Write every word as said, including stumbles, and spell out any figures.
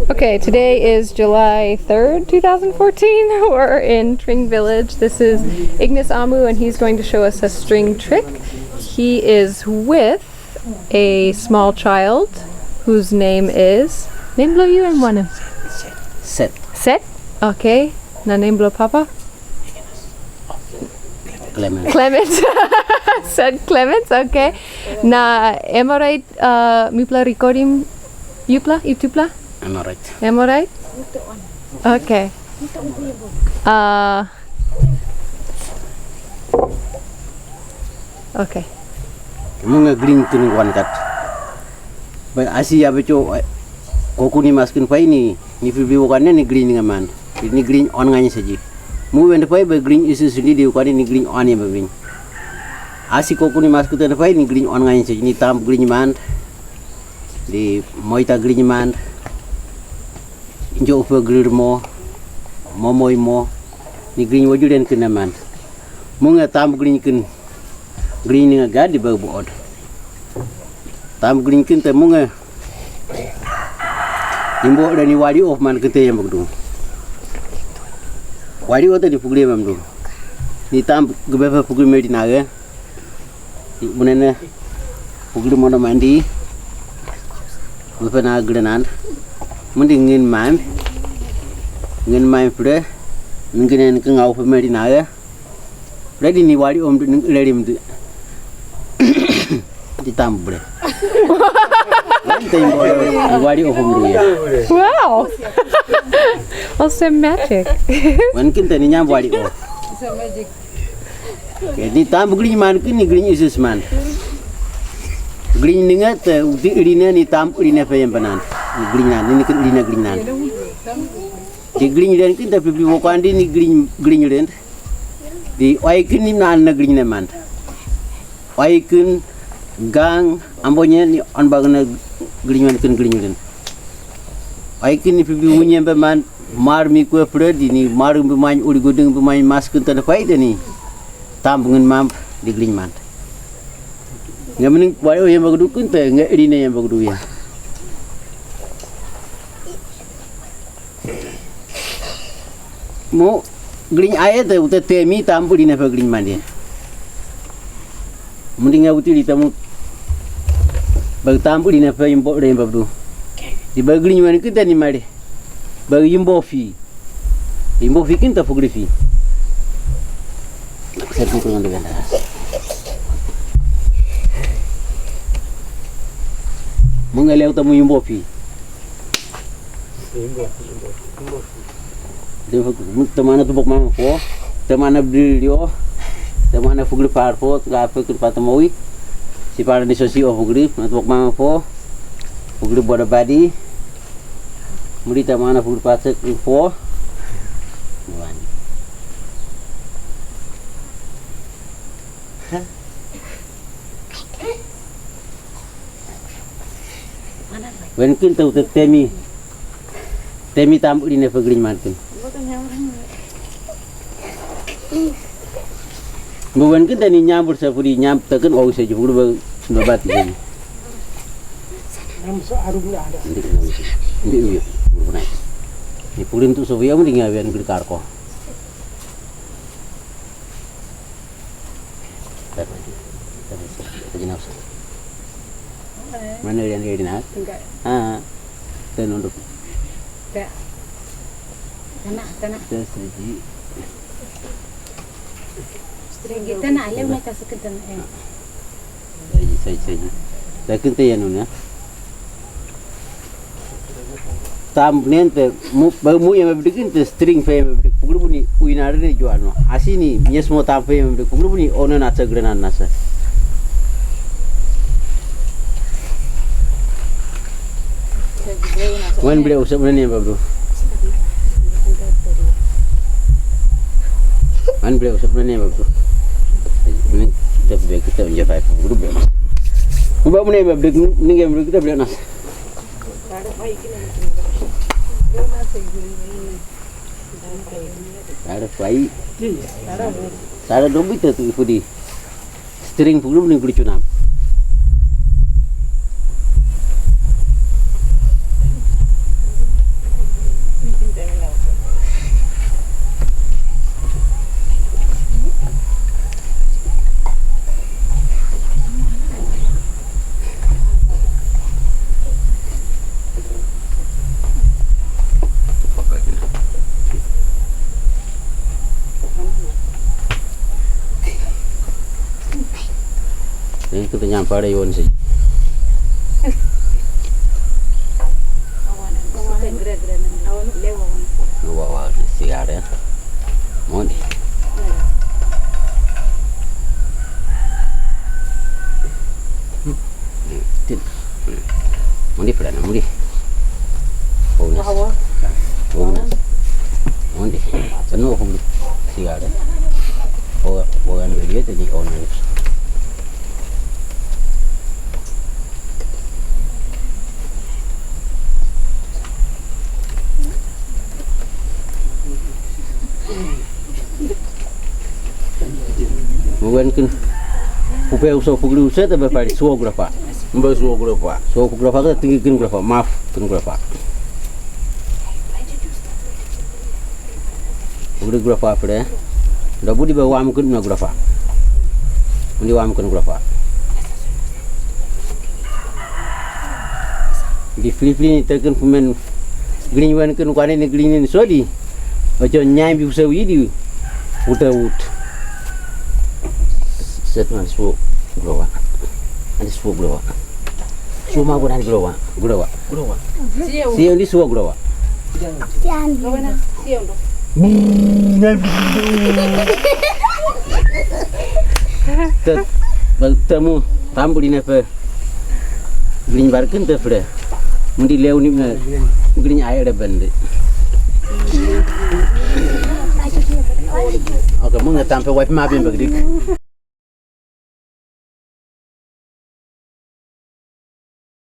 Okay, today is July third, two thousand fourteen. We're in Tring Village. This is Ignace Amu, and he's going to show us a string trick. He is with a small child whose name is, name blo yu, hermano? Seth. Seth? Okay. Na name blo papa? Clement. Clement. Seth Clement, okay. Na, am I right? Uh, mipla recording, yupla, yutupla? Am I right? Am I right? Okay. Uh, okay. Munga griñ kini wan kat. Ba asi ya becho, eh, kokuni maskin pai ni, ni pipi wakan ni griñ ngaman. Ni griñ on ngani saji. Mu wende pai ba griñ isu sudi di wakan ni griñ on ya ba griñ. Asi kokuni maskin pai ni griñ on ngani saji, ni tamp griñ man. Di moita griñ man. Njo upa griñ mo. Momoi mo. Ni griñ wajulen kina man. Munga tamp griñ kin. Griñ ni nga gadi ba bu od. Tamp griñ kin te munga. Imbo da ni wari of man kin te yamba du. Wari of te ni pugri mam du. Ni tamp gbe fa pugri meri na ga. Munene pugri mono mandi. Gbe fa na griñ nan. Mundi ngin mam. Ngin mam pure. Ngin ken ngau fa meri na ga. Ready ni wari om du, ready mdu. Di tamp bre. Wan te imbo wari of om du ya. Wow. Also magic. Wan kin te ni nyam wari of. Ke ni tamp griñ man kin ni griñ isus man. Griñ ni nga te uti rine ni tamp rine fe yamba nan. Griñ nan ni kin rine griñ nan. Di griñ ren kin te pipi wakan di ni griñ, griñ ren. Di oi kin ni nan na griñ ne man. Oi kin gang ambonye ni on bag na griñ man kin griñ ren. Oi kin ni pipi wunye be man mar mi kwe pure di ni mar bi man uri gudung bi man mas kin te na pai de ni. Tamp ngin mam di griñ man. Nga mini wari o yamba du kin te nga rine yamba du ya. Mo griñ aye te uta temi tamp rine fa griñ mandi. Mundi nga uti rita mu ba tamp rine fa imbo re imbo du. Di ba griñ wan kin te ni mari. Ba imbo fi. Imbo fi kin ta pugri fi. Ser kin ko nda ganda. Munga lew ta mu imbo fi. Te mana tubok mama fo, te mana brilio, te mana fugri par fo, ga fugri par tamawi. Si para ni sosi o fugri, mana tubok mama fo, fugri boda badi. Muri te mana fugri par sek fo. Wan. Wen kin te uta temi. Temi tamp rine fa griñ man kin. Mbo wen kin te ni nyambur sa furi nyamp te kin o se ju furi ba no bat ni. Ndi ndi ndi. Ni furi tu so ya mu di nga wen griñ kar ko. Mana yang dia nak? Enggak. Ah, tenundu. Enggak. Tanah, tanah. Terus lagi. String kita nak, ayo, mai kasih ke tanah, eh. Saji, saji, saji. Takin te yanu na. Tamp nen te mu, ba mu yamba bidikin te string fe yamba bidik. Pugri buni uinare ne juano. Asi ni, nyes mo tamp fe yamba bidik. Pugri buni ono na sa griñ nan na sa. Wan bile usap na ne yamba bidu. An bile usap na ne yamba bidu. Ni tap be kita unja fai pugri bile. Uba mu ne yamba bidik, ni yamba bidik kita bile na sa. Tara fai. Tara dobi te tu ifudi. String pugri buni griñ chunam. Kete nyam pare yon si. Wa wa sigare. Mondi. Tin. Mondi pare na mondi. Wa wa. Mondi. Ano hulu sigare. O o ano yete ni ono. Mwen kën. Pupe uso pugri uso te be pari suo gurafa. Mbe suo gurafa. Suo gurafa ka tingi kën gurafa maf kën gurafa. Pugri gurafa pere. Nda budi be wam kën na gurafa. Ndi wam kën gurafa. Ndi fili fili ni te kën pumen. Grin wen kën kwane ni grin ni sodi. Ojo nyai bi uso widi. Uta ut. Set man suo gurafa. Ani suo gurafa. Suo ma gurafa gurafa. Gurafa. Gurafa. Sio ndi suo gurafa. Te, ba, tamu, tambuli ne pe. Grin bar kën te fre. Mundi lew ni me. Grin ayere bende. Oke, mung tampe wipe ma bimbe dik.